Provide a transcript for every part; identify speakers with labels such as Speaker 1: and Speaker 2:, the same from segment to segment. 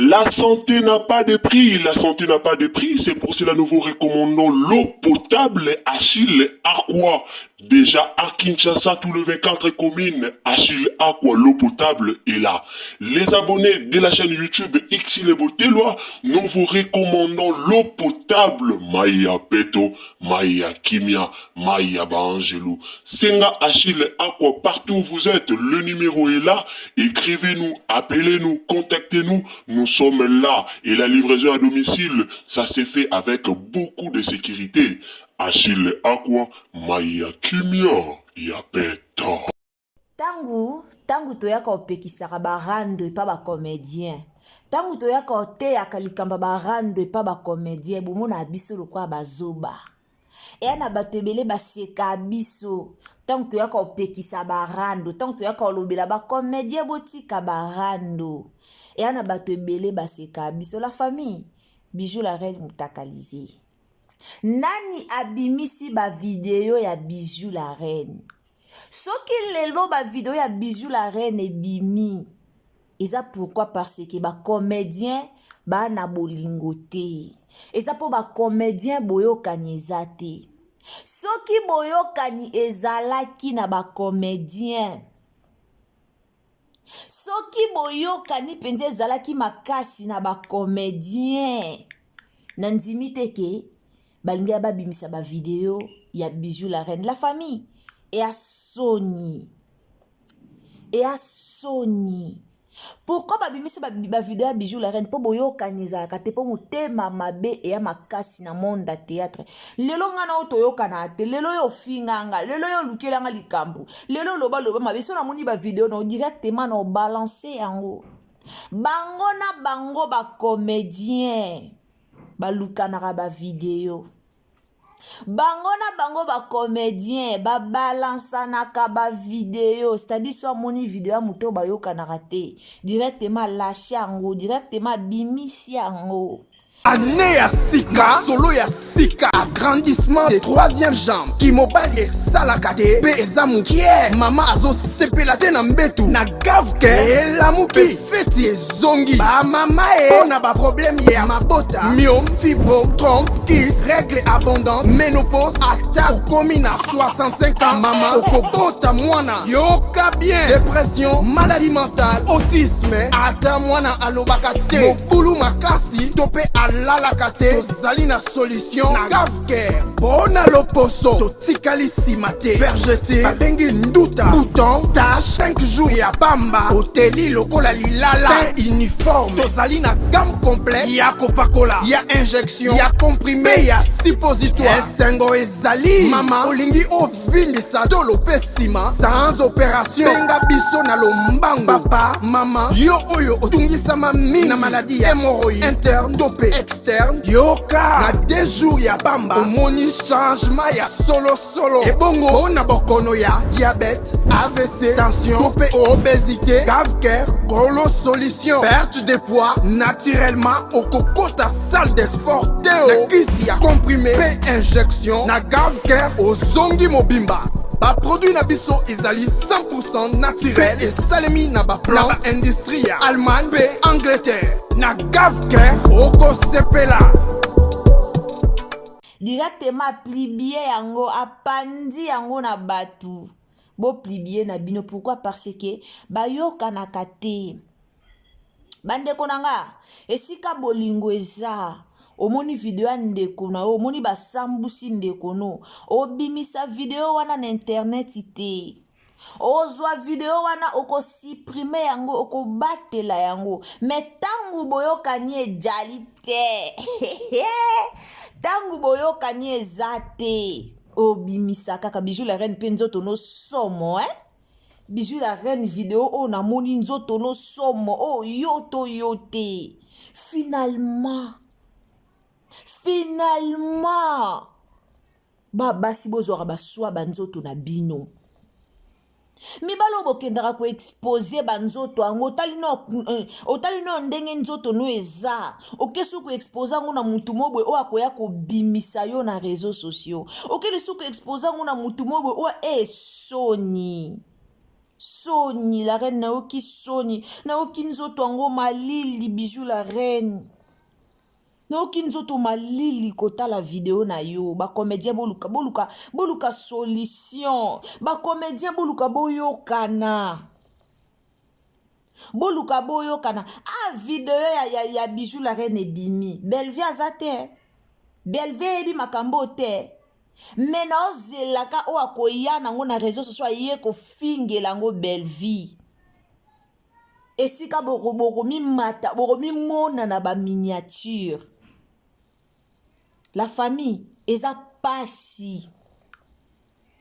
Speaker 1: La santé n'a pas de prix, la santé n'a pas de prix, c'est pour cela nous vous recommandons l'eau potable Achille Aqua. Déjà à Kinshasa, tous les 24 communes, Achille Aqua, l'eau potable est là. Les abonnés de la chaîne YouTube Xile Boteloi, nous vous recommandons l'eau potable Maya Peto, Maya Kimia, Maya Baangelou. Senga Achille Aqua, partout où vous êtes, le numéro est là. Écrivez-nous, appelez-nous, contactez-nous. Nous sommes là. Et la livraison à domicile, ça s'est fait avec beaucoup de sécurité. Achille Aqua, Maya Kimia, Yapeta.
Speaker 2: Ntango ntango toyaka kopekisaka barando epa bacomédien, ntango toyaka koteyaka likambo ya barando epa bacomédien, bomona biso lokola bazoba. Eya na bato ebele baseka biso ntango toyaka kopekisa barando, ntango toyaka kolobela bacomédien botika barando. Eya na bato ebele baseka biso. La famille, Bijou la reine mutakalize, nani abimisi bavideo ya Bijou la reine? Soki lelo bavideo ya Bijou la reine ebimi, eza pourquoi? Parce que bacomédien baa na bolingo te. Eza mpo bacomédien boyokani eza te. Soki boyokani ezalaki na bacomédien, soki boyokani mpenza ezalaki makasi na bacomédien, na ndimi te ke balingi ya babimisa bavideo ya Bijou la reine. La famille, eya soni, eya soni. Pourquoi babimisi bavideo ya Bijou la reine? Mpo boyokani ezalaka te, mpo motema mabe eya makasi na monde ya théâtre. Lelo ngai na oyo toyokana te, lelo oyo ofinganga, lelo oyo olukelanga likambo, lelo olobaloba mabe. So namoni bavideo na directement na obalance yango. Bango na bango bacomédien balukanaka bavideo, bango na bango bacomédien babalansanaka bavideo. C'est-à-dire so amoni video ya moto oyo bayokanaka te, directement alâche yango, directement abimisi yango.
Speaker 3: Année ya sika, solo ya sika, agrandissement de troisième jambe, kimobali esalaka te mpe eza mokie, mama azosepela te na mbetu, na gavke elamuki, feti ezongi bamama e mpo na baproblème ya mabota, myome, fibrome, trompe, kyste, règle abondante, ménopause, ata okomi na 65 ans, mama okobota mwana, yoka bien, dépression, maladie mentale, autisme, ata mwana alobaka te, mobulu makasi to mpe alalaka te, tozali na solution na Gavcare. Mpo na loposo totikali nsima te, vergeture babengi nduta, bouton, tache, 5 jours ya pamba oteli lokola lilala, teint uniforme. Tozali na gamme complète ya kopakola, ya injection, ya comprimé, ya suppositoire. Esengo ezali, mama olingi ovimbisa tolo mpe nsima sans opération, benga biso na lombango. Papa, mama, yo oyo otungisama mingi na maladie ya hémorroïde interne to mpe externe, yoka, na 2 jours ya pamba omoni changement ya solosolo. Ebongo mpo na bokono ya diabète, AVC, tension to mpe obésité, Gavcare kolo solution. Perte de poids naturellement, okokota salle de sport te o, na kisi ya comprimé mpe injection, na Gavcare ozongi mobimba. Baproduit na biso ezali 100 naturel mpe esalemi na baplante na baindustrie ya Allemagne mpe Angleterre. Na Gavcare okosepela.
Speaker 2: Directement apublier yango, apandi yango na bato. Bopublier na bino. Pourquoi? Parce que bayokanaka te. Bandeko na nga, esika bolingo eza, omoni video ya ndeko na yo, omoni basambusi ndeko no, obimisa video wana na internet te. Ozwa video wana, okosupprimer yango, okobatela yango. Mais ntango boyokani ejali te, ntango boyokani eza te, obimisa kaka. Bijou la reine mpe nzoto no somo, eh? Bijou la reine, video oyo namoni nzoto no somo oyo, yo to yo te. Finalement, finalement, babasi bozwaka baswa banzoto na bino. Mibali oyo bokendaka koexposer banzoto yango, otali no ndenge nzoto no eza, oke so koexposer yango na mutu mo boye oyo akoya kobimisa yo na réseaux sociaux, oke lisusu koexposer yango na mutu mo boye oyo esoni. Soni la reine, nayoki soni, nayoki nzoto yango malili. Bijou la reine, nayoki nzoto malili kotala video na yo. Bacomédien, boluka, boluka, boluka solution. Bacomédien, boluka boyokana, boluka boyokana. A video ya Bijou la reine ebimi, Bellevie aza te, Bellevie eyebi makambo te. Me naozelaka oyo akoya nango na réseau sociaux, aye kofingela yango Bellevie. Esika bokomimata, bokomimona na baminiature. La famille, eza pasi,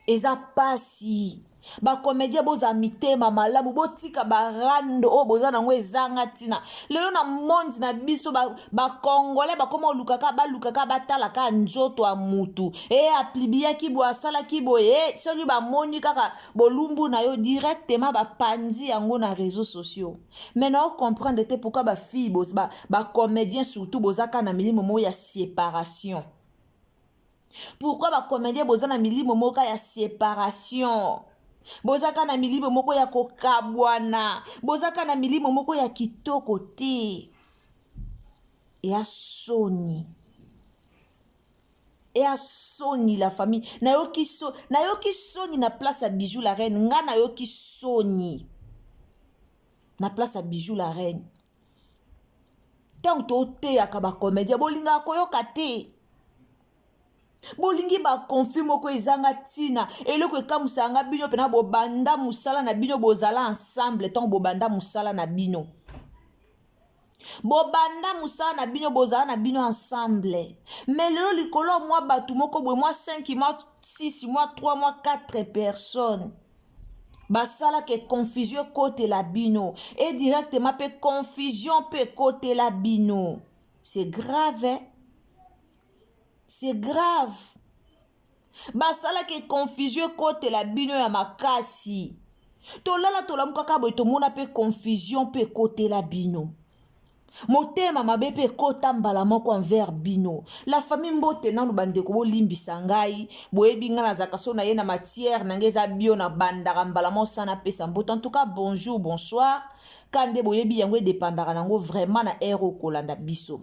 Speaker 2: eza pasi. Bacomédien, bozala mitema malamu, botika barando oyo boza nango ezanga ntina. Lelo na monde na biso, bacongolais bakoma olukaka, balukaka, batalaka nzoto ya mutu. E apubliaki boye, asalaki boye. E soki bamoni kaka bolumbu na yo, directement bapanzi yango na réseaux sociaux. Mais na ocomprendre te pourquoi bafille, bacomédien surtout, boza kaka na milimo moko ya séparation. Pourquoi bacomédien boza na milimo moko ya séparation? Boza kaka na milimo moko ya kokabwana, boza kaka na milimo moko ya kitoko te. Eya soni, eya soni. La famille, nayoki so, nayoki soni na place ya Bijou la reine. Nga nayoki soni na place ya Bijou la reine. Ntango toteyaka bacomédien, bolingaka koyoka te, bolingi baconflit moko ezanga ntina. Eloko ekamusaka nga, bino mpena bobanda mosala na bino, bozala ensemble. Ntango bobanda mosala na bino, bobanda mosala na bino, bozala na bino ensemble. Mais lelo, likolo mwa bato moko boye, mwa 5, mwa 6, mwa 3, mwa 4 personnes, basalaka confusion ekotela bino e directement, mpe confusion mpe ekotela bino. C'est grave, eh? C'est grave. Basalaka confusion ekotela bino ya makasi. Tolala, tolamuka kaka boye, tomona mpe confusion mpe ekotela bino, motema mabe mpe ekota mbala moko envers bino. La famille, mbote nanu. Bandeko, bolimbisa ngai. Boyebi ngai nazalaka so na ye na matière na ngai eza bio, na bandaka mbala moko sana napesa mbote. En tout cas, bonjour, bonsoir, ka nde boyebi yango, edépendaka nango vraiment na heure okolanda biso.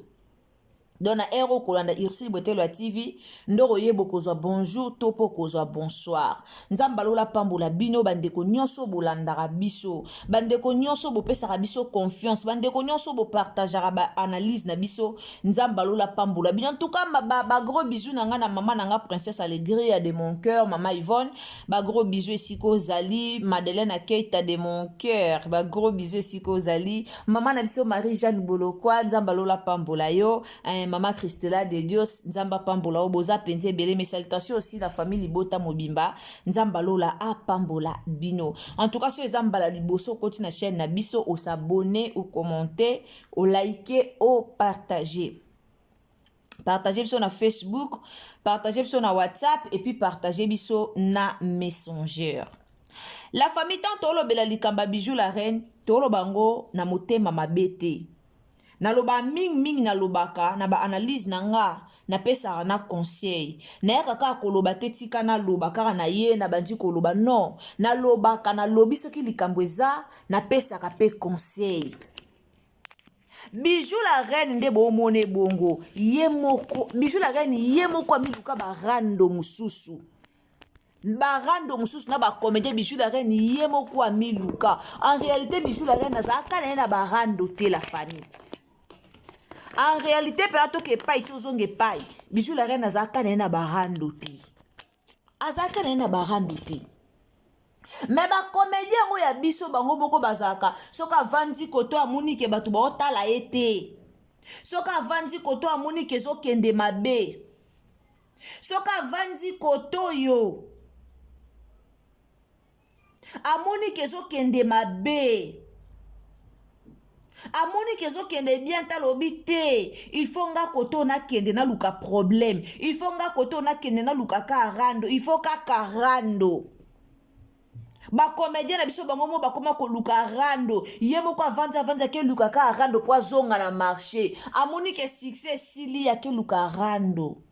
Speaker 2: Donc na heure okolanda Ursile Bwetelo ya TV, ndoko oyeba okozwa bonjour to mpo okozwa bonsoir. Nzambe alola pambola bino, bandeko nyonso bolandaka biso, bandeko nyonso bopesaka biso confiance, bandeko nyonso bopartageaka baanalyse na biso. Nzambe alola pambola bino. En tout cas, bagros ba bisou na ngai na mama na nga, Princesse Alegria de mon cœur, mama Yvonne, bagros bisou esika ozali. Madeleine Akeita de mon cœur, bagros bisou esika ozali. Mama na biso Marie Jeanne Bolokwa, Nzambe alola pambola yo. Mama Christela de Dios, Nzambe apambola yo. Boza mpenza ebele. Mes salutations aussi na famille libota mobimba. Nzambe alola apambola bino. En tout cas, so eza mbala liboso okoti na chaîne na biso, os'abonner, ocommenter, olike, opartage. Partage biso na Facebook, partage biso na WhatsApp et puis partage biso na Messenger. La famille, tant tolobela likambo ya Bijou la reine, toloba yango na motema mabe te. Naloba mingimingi, nalobaka na baanalyse na nga, napesaka na conseil. Nayaka kaka koloba te, tika naloba kaka na ye nabandi koloba. Non, nalobaka, nalobi soki likambo eza, napesaka mpe conseil. Bijou la reine nde bomona ebongo ye moko. Bijou la reine ye moko amiluka barando mosusu, barando mosusu na bacomédien. Bijou la reine ye moko amiluka. En réalité, Bijou la reine azalaka na ye na barando te. La famille, en réalité mpena toka epai, tozonga epai, Bijou la reine azalaka na ye na barando te, azalaka na ye na barando te. Me bacomédien yango ya biso, bango moko bazalaka, soki avandi koto, amoni ke bato baotala ye te. Soki avandi koto, amoni ke ezokende mabe. Soki avandi koto oyo, amoni ke ezokende mabe, amoni ke ezokende bien, talobi te, il faut nga koto nakende naluka problème, il faut nga koto nakende naluka ka rando, il faut kaka rando. Bacomédien na biso, bango mo bakóma koluka rando. Ye moko avandi, avandi, akeluka kaka rando mpo azonga na marché. Amoni ke succès esili, akeluka rando.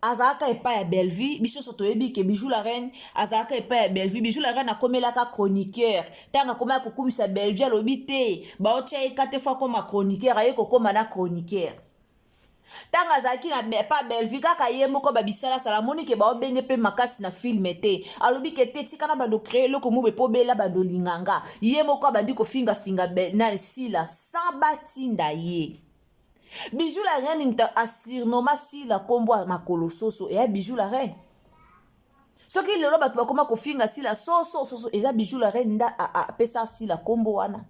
Speaker 2: Azalaka epai ya Bellevue, biso nyonso toyebi ke Bijou la Reine azalaka epai ya Bellevue. Bijou la Reine akomelaka chroniqueur. Ntango akomaki kokumisa Bellevue alobi te baotia ye kate fo akoma chroniqueur, aye kokoma na chroniqueur. Ntango azalaki na epa Bellevue kaka ye moko babisalasala, amoni ke baobenge mpe makasi na filme te, alobi ke te tika na bando créer eloko mobe mpo bela bando linganga. Ye moko abandi kofingafinga na Sila sans batinda ye. Bijou la reine moto asurnoma Sila kombo ya makolo soso eya Bijou la reine. Soki lelo bato bakoma kofinga Sila soso soso, eza Bijou la reine nda apesa Sila kombo wana.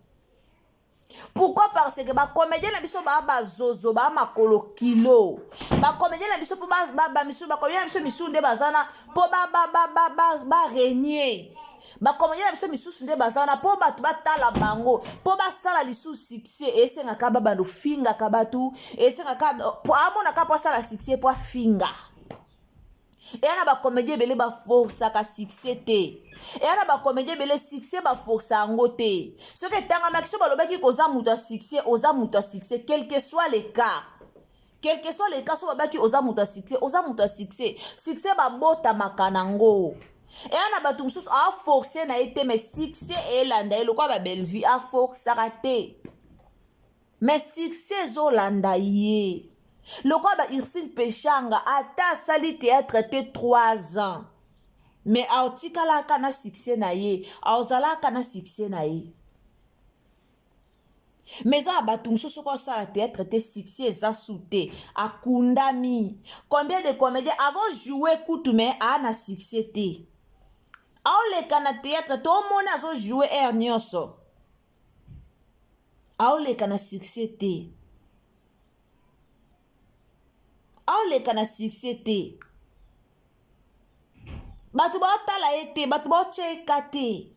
Speaker 2: Pourquoi? Parce que ba comédien na biso ba ba zozo ba makolo kilo. Ba comédien na biso po ba ba ba misu ba comédien na biso misu nde bazana po ba ba ba ba ba ba régner. Ba comédien na biso misusu nde baza wana mpo bato batala bango mpo basala lisusu succès. Esengaka babanda ofingaka bato, esengaka po amonaka mpo asala succès mpo afinga. Eya na bacomédien ebele baforsaka succès te, eya na bacomédien ebele succès baforsa yango te. Soki etangamaki, so balobaki koza moto ya succès, oza moto ya succès quel que soit le cas. Quel que soit le cas, so babaki oza moto ya succès, oza moto ya succès. Succès babotamaka nango. Eya na bato mosusu aforce na ye te, mais succès elanda ye lokola babellevue, aforçaka te mais succès ezolanda ye lokola ba Ursule Peshanga. Ata asali théâtre te 3 ans, mais aotikalaka na succès na ye, aozalaka na succès na ye. Mais eza na bato mosusu soki osala théâtre te, succès eza su te, akundami. Combien de comédien azojoue kutu mais aa na succès te, aoleka na théâtre toomoni azojoue aire nyonso, aoleka na succès te, aoleka na succès te, bato baotala ye te, bato baotya ye ka te.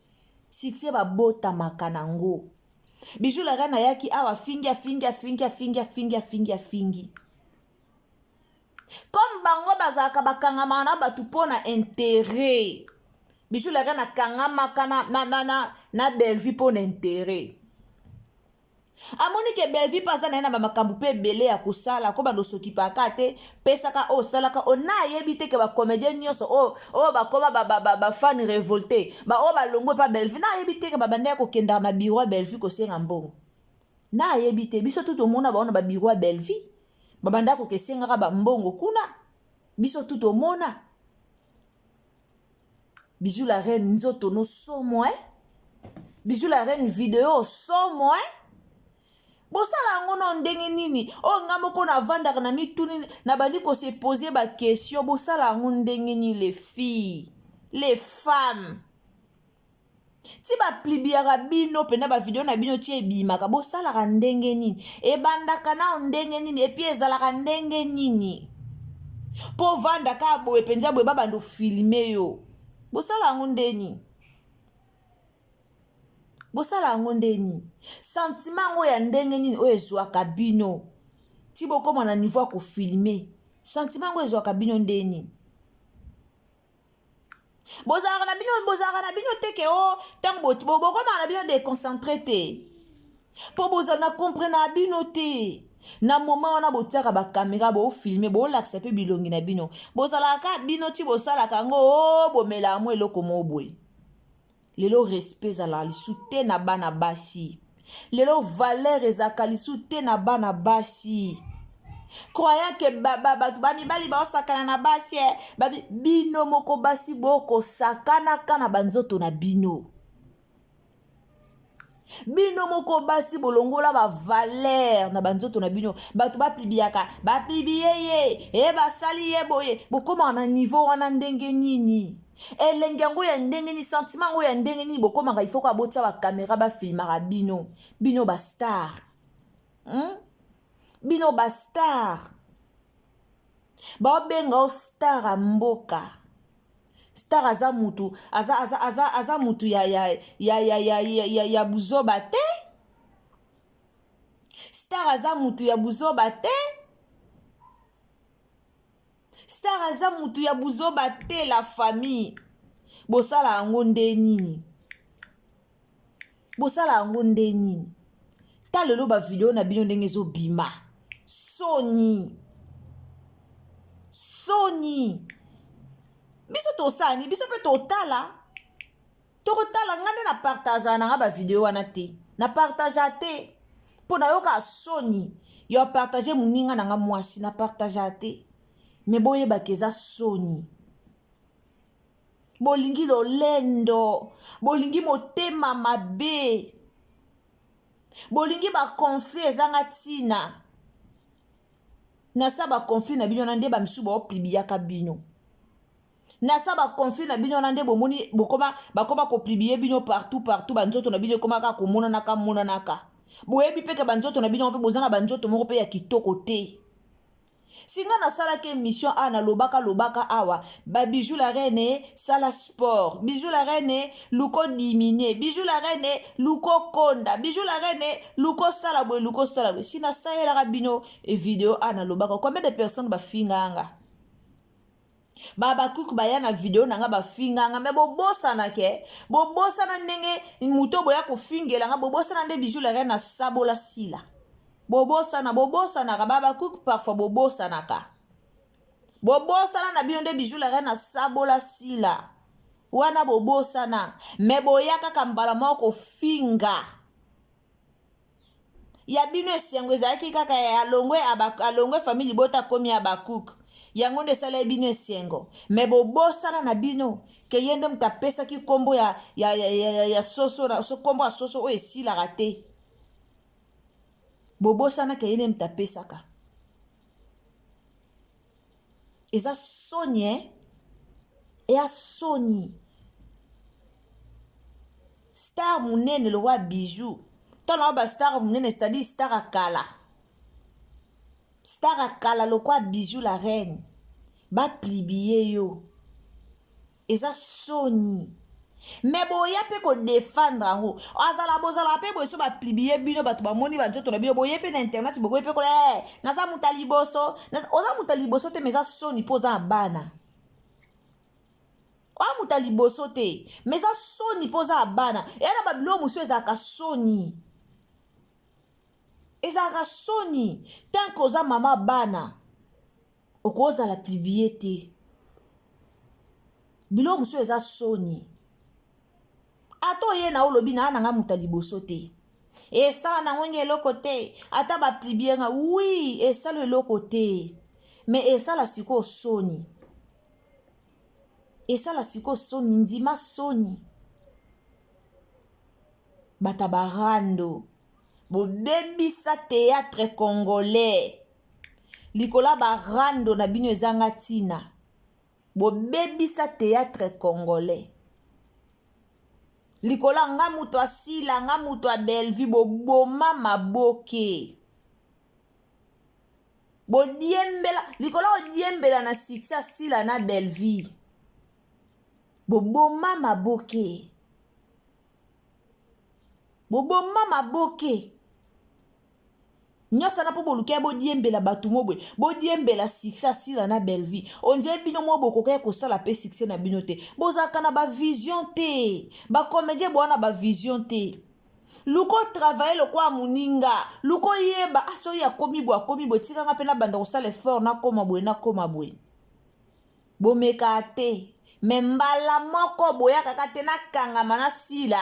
Speaker 2: Succès babotamaka nango. Bijou la Reine ayaki awa, afingi, afingi, afingi, afingi, afingi, afingi, afingi. Comme bango bazalaka bakangamaka na bato mpo na intérêt, Bijou la Reine akangamaka na, na, na, na, na Bellevue mpo na intérêt. Amoni ke Bellevue mpe aza na ye na bamakambo mpe ebele ya kosala, ko bando osokipaka te, pesaka oyo osalaka oyo na ayebi te ke bacomédien nyonso oyo oyo bakoma bafan ba, ba, révolté, baoyo balongwe mpa Bellevue, na ayebi te ke babanda ya kokendaka na biro ya Bellevue kosenga mbongo, na ayebi te. Biso tu tomona bango na babiro ya Bellevue, babanda kokesengaka bambongo kuna, biso tu tomona. Bijou la Reine nzoto no somo eh? Bijou la Reine video somo eh? Bosala yango na ndenge nini? Oyo nga moko navandaka na mituni, nabandi kose poser ba question. Bosala yango ndenge nini, les filles, les femmes? Ti baplibiaka bino mpena bavideo na bino ti ebimaka, bosalaka ndenge nini? Ebandaka nao ndenge nini? Epuis ezalaka ndenge nini mpo vanda kaka boye mpenza boye babanda ofilme yo? Bosala yango ndeni? Bosala yango ndeni? Sentiment yango ya ndenge nini oyo ezwaka bino ti bokóma na niveau ya kofilme? Sentiment yango ezwaka bino ndeni? Bozalaka na bino, bozalaka na bino te ke o ntango bokomaka na bino déconcentré te, mpo bozala na comprene na bino te. Na moment wana botiaka bakamera, bofilme, bolakisa mpe bilongi na bino, bozalaka bino ti bosalaka yango o bomelaka mwa eloko mo boye. Lelo respect ezalaka lisu te na bana basi, lelo valeur ezalaka lisu te na bana basi. Croyant ke bato bamibali baosakana na basi eh, bino moko basi bokosakanaka na banzoto na bino. Bino moko basi bolongola bavaleur na banzoto na bino. Bato bapibiaka, bapibi ye ye e basali ye boye, bokomaka na niveau wana ndenge nini? Elenge yango ya ndenge nini? Sentiment yango ya ndenge nini bokomaka? Ifo kaka botia bakamera bafilmaka bino, bino bastar, Bino bastar, baobenga o star ya mboka. Star aza mutu, aza, aza, aza, aza mutu ya, ya, ya, ya, ya, ya, ya, ya buzoba te. Star aza mutu ya buzoba te. Star aza mutu ya buzoba te. La famille, bosala yango nde nini? Bosala yango nde nini? Ta lelo bavideo na bino ndenge ezobima, soni. Soni. Biso tosala nini? Biso mpe totala. Tokotala nga nde na partageaka na nga ba video wana te. Na partageaka te. Mpo nayoka soni ya partage moninga na nga mwasi na partageaka te. Mais boyebaka eza soni. Bolingi lolendo, bolingi motema mabe. Bolingi ba conflit ezanga ntina. Na sa ba conflit na bino wana nde ba misusu baoplibiyaka bino. Na sa ba conflit na bino wana nde bomoni bokoma bakoma koplibiye bino partout partout ba nzoto na bino ekoma kaka komonanaka monanaka. Boyebi pe ke ba nzoto na bino mpe boza na ba nzoto moko mpe ya kitoko te. Si nga nasalaki emission awa nalobaka lobaka awa ba Bijou la reine sala sport, Bijou la reine luka odiminuer, Bijou la reine luka okonda, Bijou la reine luka osala boye luka osala boye. Si nasalelaka bino video awa nalobaka combien de personnes bafinga nga? Ba Habacuc baya na video na nga bafinga nga mais bobosana ke bobosana ndenge moto boya kofingela nga bobosana nde Bijou la reine asabola sila. Bobosana bobosanaka ba Habacuc parfois bobosanaka. Bobosana na bino nde Bijou la reine asabola sila. Wana bobosana mais boya kaka mbala moko kofinga. Ya bino esengo ezalaki kaka ya alongwe alongwe famille libota akomi Habacuc yango nde esalaki bino esengo mais bobosana na bino ke ye nde moto apesaki nkombo ya, ya, ya, ya, ya soso na so, nkombo ya soso oyo esilaka te bobosana ke ye nde moto apesaka Eza soni eh? Ea soni. Star munene lokola Bijou. Tala ba star munene c'est-à-dire star ya kala. Star ya kala lokola Bijou la reine. Ba plibiye yo. Eza soni. Mais boya pe ko defendre yango. Azala bozala pe boye so ba publier bino bato bamoni ba nzoto na bino boye pe na internet bokoyi pe kola eh naza moto ya liboso. Oza moto ya liboso te mais eza soni po oza na bana. Oza moto ya liboso te mais eza soni po oza na bana. Eya na ba biloko mosusu ezalaka soni. Ezalaka soni tant que oza mama bana. Okozala publie te. Biloko mosusu eza soni. Ata oye na olobi na na nga moto ya liboso te. Esala nango nge eloko te. Ata ba publie nga oui esala eloko te. Mais esala sikoyo soni. Esala sikoyo soni ndima soni. Bata ba rando. Bobebisa theatre congolais. Likolo ya ba rando na bino ezanga tina. Bobebisa theatre congolais. Likolo ya nga moto ya Sila, nga moto ya Bellevue, boboma maboke. Bodiembela, likolo ya odiembela na succès ya Sila na Bellevue. Boboma maboke. Boboma maboke. Nyonso wana mpo boluki bodiembela bato mo boye bodiembela succès asila na Bellevue ondire bino mo bokokaki kosala mpe succès na bino te bozalaka na bavision te bacomédien boa na bavision te luka otravaille lokola moninga luka oyeba ah, soki akomi boye akomi boye tikanga mpe nabanda kosala effort nakoma boye nakoma boye Bomeka te mais mbala moko boyaka kaka te nakangama na sila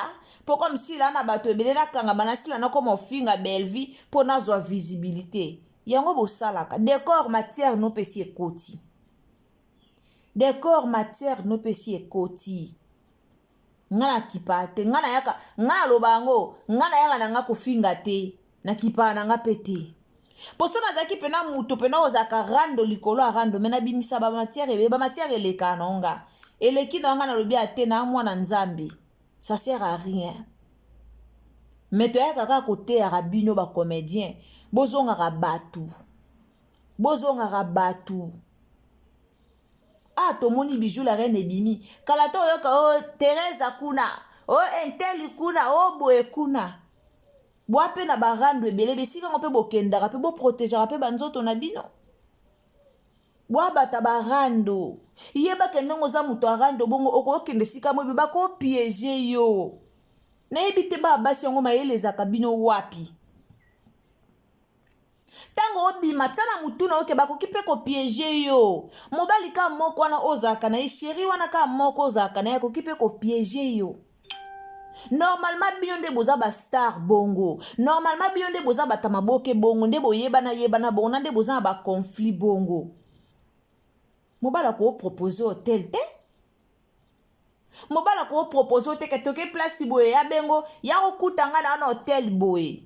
Speaker 2: po comme sila na bato ebele nakangama na sila nakoma ofinga Bellevue po nazwa visibilité yango bosalaka decor matière no pesi ekoti decor matière no pesi ekoti nga na kipa te nga nayaka nga naloba yango nga nayaka na nga kofinga te na kipa na nga pe te poso nazalaki pena moto pena ozalaka rando likolo ya rando me nabimisa bamatière ebele bamatière elekaka na nga eleki na nga nalobi ate na mwana nzambe ça sert à rien me toyaka kaka koteyaka bino bacomédien bozongaka bato bozongaka bato Ah tomoni bijou la reine ebimi kala to oyoka o oh, Teresa kuna o oh, intel kuna o oh, boye kuna bwa mpe na barando ebele bisika yango mpe bokendaka mpe boprotegeaka mpe banzoto na bino bwabata barando yebaka ndenge oza moto ya rando bongo okokende esika moyebi bakopiege yo nayebi te baa basi yango mayele ezalaka bino wapi. Ntango obima, tia na mutu na yo ke bakoki mpe kopiege yo. Mobali kaka moko wana ozalaka na ye, sheri wana kaka moko ozalaka na ye, akoki mpe kopiege yo. Normalement bino nde boza ba star bongo. Normalement bino nde boza bata maboke bongo, nde boyebana yebana bongo, na nde boza na ba conflit bongo. Mobali ako proposer hotel te. Mobali ako proposer yo te ke toke place boye ya bengo ya kokuta nga na wana hotel boye.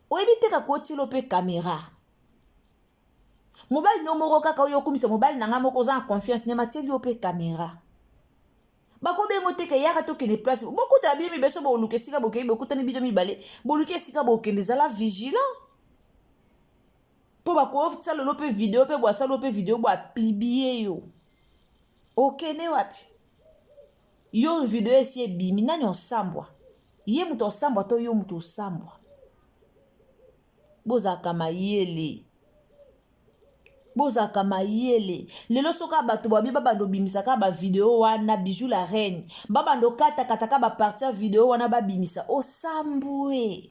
Speaker 2: Oyebi te ka kotielo pe camera. Mobali no moko kaka oyo okumisa mobali na nga moko oza na confiance ne matieli yo pe camera. Bakobengo te ke yaka tokende place bokutana bino mibale so boluka esika bokei bokutani bino mibale boluki esika bokende zala vigilant mpo bakosalelo mpe video mpe bwasalo mpe video bwaplibie yo okende wapi yo video esi ebimi nani osambwa ye moto osambwa to yo moto osambwa bozalaka mayele Bozalaka mayele. Lelo soka bato babi babanda obimisa kaka ba video wana bijou la reine babanda okata kata kaka ba partie ya video wana babimisa osambwe.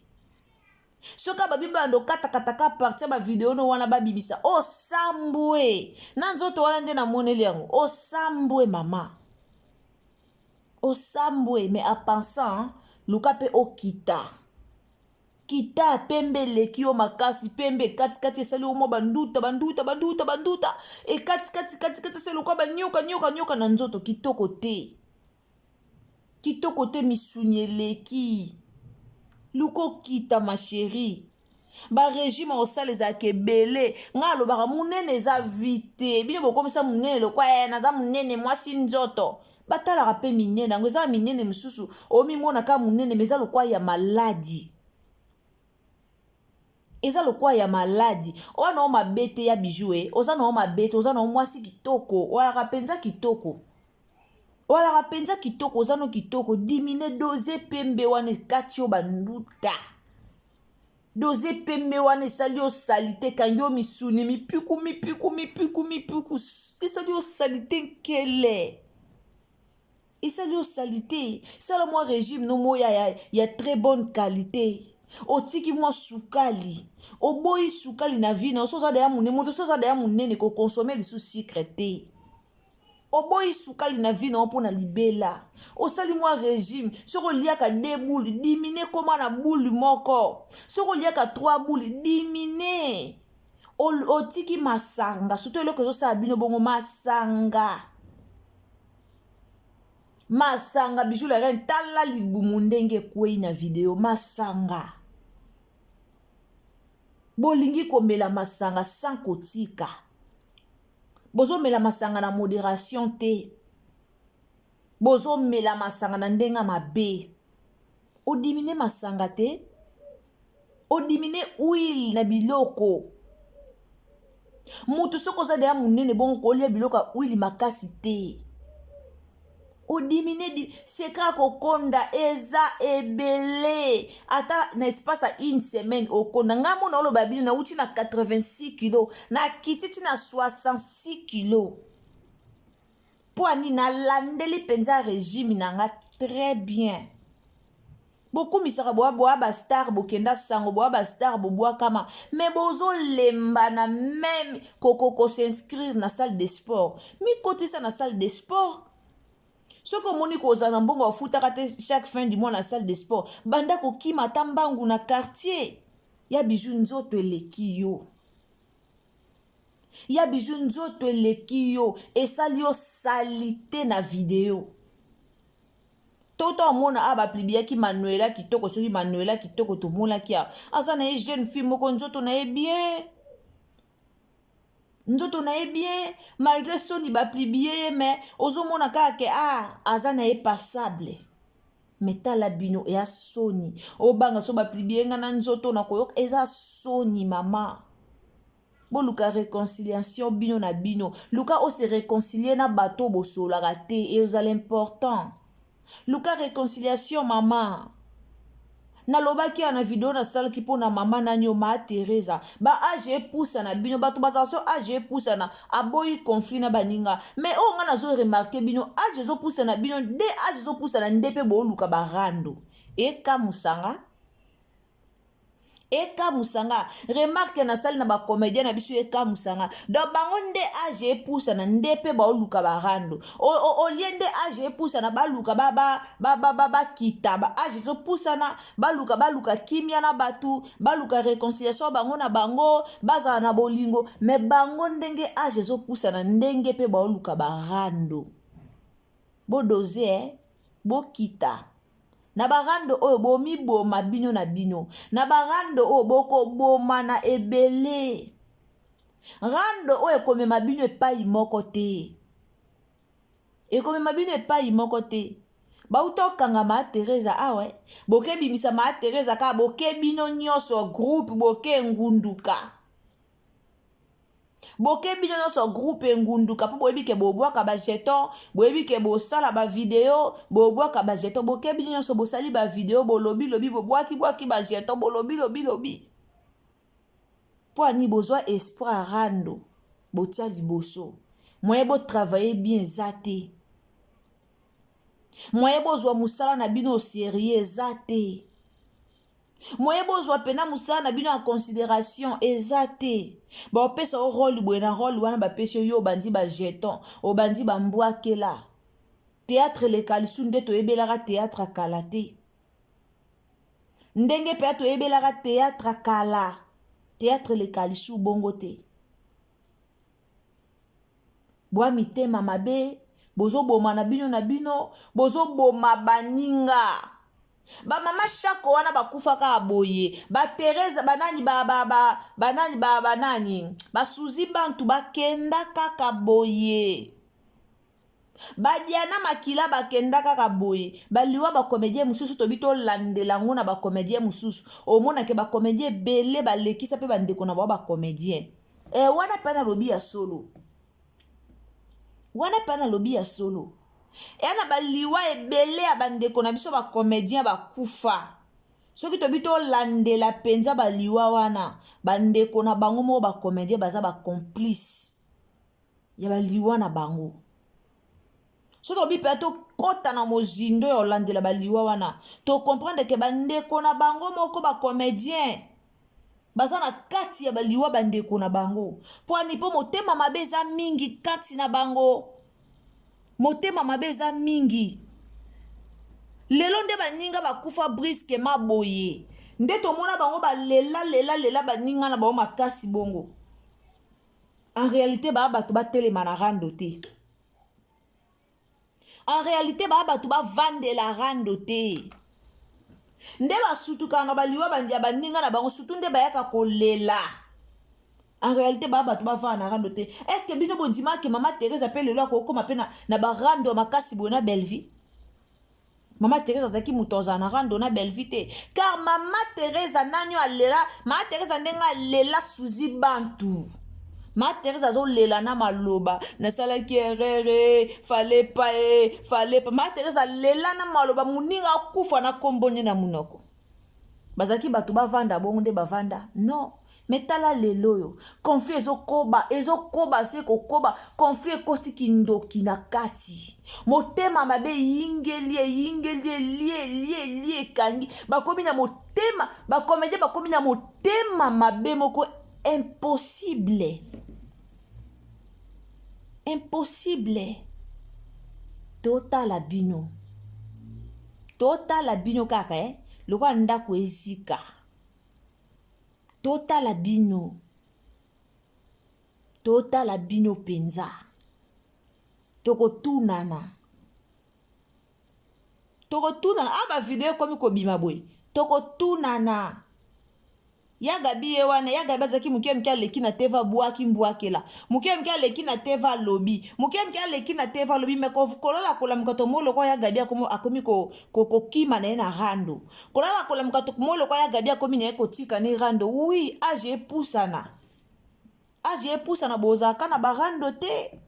Speaker 2: Soka babi babanda okata kata kaka partie ya ba video no wana babimisa osambwe. Na nzoto wana nde namoneli yango osambwe mama. Osambwe mais en pensant luka pe okita. Kita pembe eleki yo makasi pembe ekatikati esali yo mwa banduta banduta banduta banduta ekatikati katikati esali lokola banyoka nyoka nyoka na nzoto kitoko te kitoko te misuni eleki luka okita ma cherie ba regime osala ezalaka ebele ngai alobaka monene eza vie te bino bokomisa monene lokwa eh, naza monene mwasi nzoto Batalaka pe minene yango eza na minene mosusu omimona kaka monene mais eza lokwa ya maladi eza lokwa ya maladi oyo na yo mabe te ya bijou e oza na yo mabe te oza na yo mwasi kitoko oyalaka mpenza kitoko oyalaka mpenza kitoko oza no kitoko dimine dose pembe wana ekati yo banduta Dose pembe wana esali yo salite ekangi yo misuni mipiku mipiku mipiku mipiku esali yo salite nkele esali yo salite sala mwa regime no moko ya, ya, ya très bonne qualité otiki mwa sukali oboyi sukali na vie na yo so oza daya monene moto so oza daya monene kokonsome lisusu sucre te Oboyi sukali na vie na yo mpo na libela. Osali mwa regime. Soki oliaka deux boules, diminuer koma na boule moko. Soki oliaka trois boules, diminuer. Otiki masanga, surtout eloko ezosala bino bongo masanga. Masanga bijou la reine, tala libumu ndenge ekwei na video masanga. Bolingi komela masanga sans kotika. Bozomela masanga na moderation te. Bozomela masanga na ndenge mabe. Odimine masanga te. Odimine huile na biloko. Mutu soki oza deya munene bongo kolia biloko ya huile makasi te. Odimine secret ya kokonda eza ebele ata na espace ya une semaine okonda ngai mona oloba bino nauti na 86 kilo nakiti ti na 66 kilo mpo ani nalandeli mpenza regime na nga très bien Bokumisaka boa boa ba star bokenda sango boa ba star bobwakama mais bozolemba na meme koko ko s'inscrire na salle de sport mikotisa na salle de sport soki omoni kozala na mbongo afutaka te chaque fin du mois na salle de sport banda kokima ata mbangu na quartier ya bijou nzoto eleki yo ya bijou nzoto eleki yo esali yo salite na video Toto amona awa ba publiaki Manuela kitoko soki Manuela kitoko tomonaki awa aza na ye jeune fille moko nzoto na ye bien nzoto na ye bien malgré soni ba publie ye mais ozomona kaka ke ah aza na ye passable mais tala bino eya soni obanga so ba publie nga na nzoto na koyoka eza soni mama Boluka reconciliation bino na bino. Luka o se reconcilier na bato bosololaka te ezala important. Luka reconciliation mama. Nalobaki ya na video nasalaki mpo na mama nani yo ma Teresa. Ba age epusana bino bato bazala so age epusana aboyi conflit na baninga. Mais oyo nga nazo remarquer bino age ezopusana bino nde age ezopusana nde mpe boluka ba rando. Ekamusanga. Ekamusa nga remarque nasali na ba comedien na biso ekamusa nga donc bango nde age epusana nde pe baoluka ba rando olie nde age epusana baluka bakita ba age ezopusana baluka baluka kimia na bato baluka réconciliation bango na bango bazala na bolingo me bango ndenge age ezopusana ndenge pe baoluka ba rando bodoze eh? Bokita na ba rando oyo bomiboma bino na bino na ba rando oyo bokobomana ebele rando oyo ekomema bino epai moko te ekomema bino epai moko te bauta okanga maa teresa awa eh. bokebimisa maa teresa kaka boke bino nyonso groupe boke ngunduka Boke bino nionso groupe engunduka po boyebi ke bobwaka ba jeton boyebi ke bosala ba video bobwaka ba jeton boke bino nionso bosali ba video bolobi lobi bobwaki bwaki ba jeton bolobi lobi lobi po ani bozwa esprit ya rando botia liboso moyen bo travailler bien eza te moyen bozwa mosala na bino serieux eza te Moyen bozwa pena musala na bino en consideration eza te. Baopesa yo role boye na role wana bapesi yo yo obandi ba jeton, obandi ba mbwakela. Theatre eleka lisusu nde toyebelaka theatre kala te. Ndenge pea toyebelaka theatre kala, theatre eleka lisusu bongo te. Bwa mitema mabe, bozobomana bino na bino, bozoboma baninga. Ba mama shako wana bakufa kaka boye, ba Therese banani ba ba ba banani ba banani ba Suzy Bantu bakenda kaka boye. Ba Diana Makila bakenda kaka boye. Ba liwa ba comedien mosusu tobi tolandela yango na ba comedien mosusu. Omona ke ba comedien ebele balekisa pe ba ndeko na bango ba comedien. Eh wana pe nalobi ya solo. Wana pe nalobi ya solo. Eya na ba liwa ebele ya ba ndeko na biso ba comedien bakufa. Soki tobi tolandela penza ba liwa wana, ba ndeko na bango moko ba comedien baza ba complice. ya baliwa na bango soki obi mpenza tokɔta na mozindo ya kolandela baliwa wana tocomprendre ke bandeko na bango moko bacomédien baza na kati ya baliwa bandeko na bango mpo ani mpo motema mabe eza mingi kati na bango motema mabe eza mingi lelo nde baninga bakufa briskema boye nde tomona bango balela lela lela baninga na bango makasi bongo En realite ba bato batelema na rando te. En realite ba bato bavandela rando te. Nde basutukaka na baliwa ya baninga na bango surtout nde bayaka kolela. En realite ba bato bavanda na rando te. Est-ce que bino bondima ke mama Theresa pe lelo akokoma pe na, na ba rando ya makasi boye na Bellevue? Mama Theresa azalaki moto azala na rando na Bellevue te car mama Theresa nani oyo alela mama Theresa ndenge alela Suzy Bantu mama Theresa azolela na maloba nasalaki erreur eh, fallait pas eh, fallait pas mama Theresa alela na maloba moninga akufa na kombo nde na monoko bazalaki bato bavanda bongo nde bavanda non me tala lelo oyo conflit ezokoba ezokoba se kokoba conflit ekoti kindoki na kati motema mabe eyingeli eyingeli elie elie elie ekangi bakomi na motema bakomedie bakomi na motema mabe moko impossible impossible totala bino totala bino kaka eh? lokola ndako ezika Totala bino. Totala bino penza. Tokotunana. Tokotunana. Ah ba video ekomi kobima boye. Tokotunana. Ya Gabi ye wana, ya Gabi azalaki moke moke aleki na TV abwaki mbwakela. Moke moke aleki na TV alobi. Moke moke aleki na TV alobi mais kolala kolamuka tomoni lokola ya Gabi akomi kokima na ye na rando. Kolala kolamuka tokomoni lokola ya Gabi akomi na ye kotika ne rando. Oui, age epusana. Age epusana bozalaka na barando te.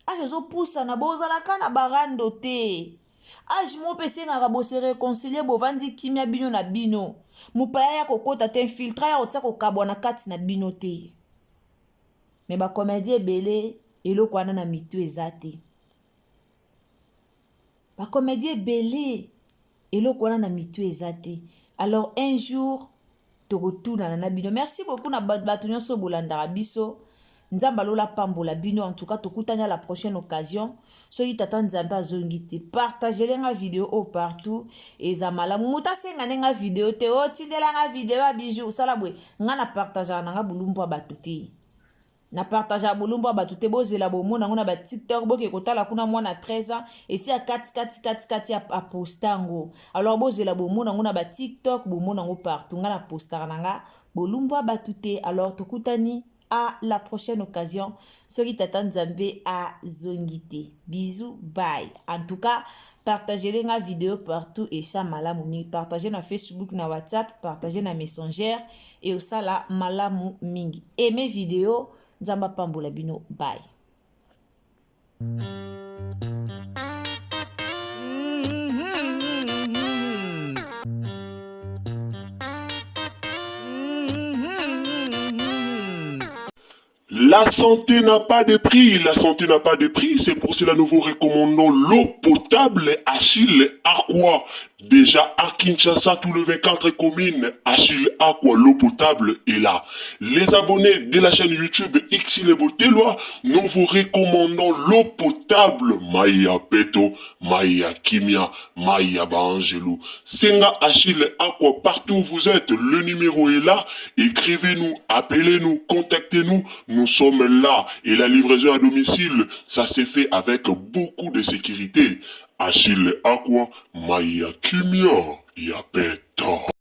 Speaker 2: Age ezopusana bozalaka na barando te. Age moko mpe esengaka bose reconcilier bovandi kimia bino na bino. Mopaya ya kokota te, infiltra ya kotia kokabwa na kati na bino te. Me ba comedien ebele eloko wana na mitu eza te. Ba comedien ebele. Eloko wana na mitu eza te. Alors un jour tokotunana na bino. Merci beaucoup na bato nyonso bolandaka biso. Nzambe alola pambola bino. En tout cas, tokutani à la prochaine occasion. Soki tata Nzambe azongi te, partagele nga video oyo partout, eza malamu. Moto asenga nde nga video te, otindela nga video ya Bijou, osala boye. Nga na partageaka na nga bolumbu ya bato te. Na partageaka bolumbu ya bato te. Bozela bomona yango na ba TikTok, boke kotala kuna mwana 13 ans esi akati kati kati kati aposta yango. Alors bozela bomona yango na ba TikTok, bomona yango partout. Nga na postaka na nga bolumbu ya bato te. Alors tokutani à la prochaine occasion, soki tata Nzambe azongi te. Bisous, bye. En tout cas, partagez nga vidéo partout, esa malamu mingi. Partagez na Facebook, na WhatsApp, partagez na Messenger e osala malamu mingi. Aimez vidéo. Nzambe apambola bino. Bye.
Speaker 1: La santé n'a pas de prix, la santé n'a pas de prix, c'est pour cela nous vous recommandons l'eau potable Achille Aqua. Déjà à Kinshasa, tous les 24 communes, Achille Aqua, l'eau potable est là. Les abonnés de la chaîne YouTube Xile Boteloi, nous vous recommandons l'eau potable Maya Peto, Maya Kimia, Maya Baangelou. Senga Achille Aqua, partout où vous êtes, le numéro est là. Écrivez-nous, appelez-nous, contactez-nous. Nous sommes là. Et la livraison à domicile, ça s'est fait avec beaucoup de sécurité. Achille Aqua, Maya Kimia, Yapeto.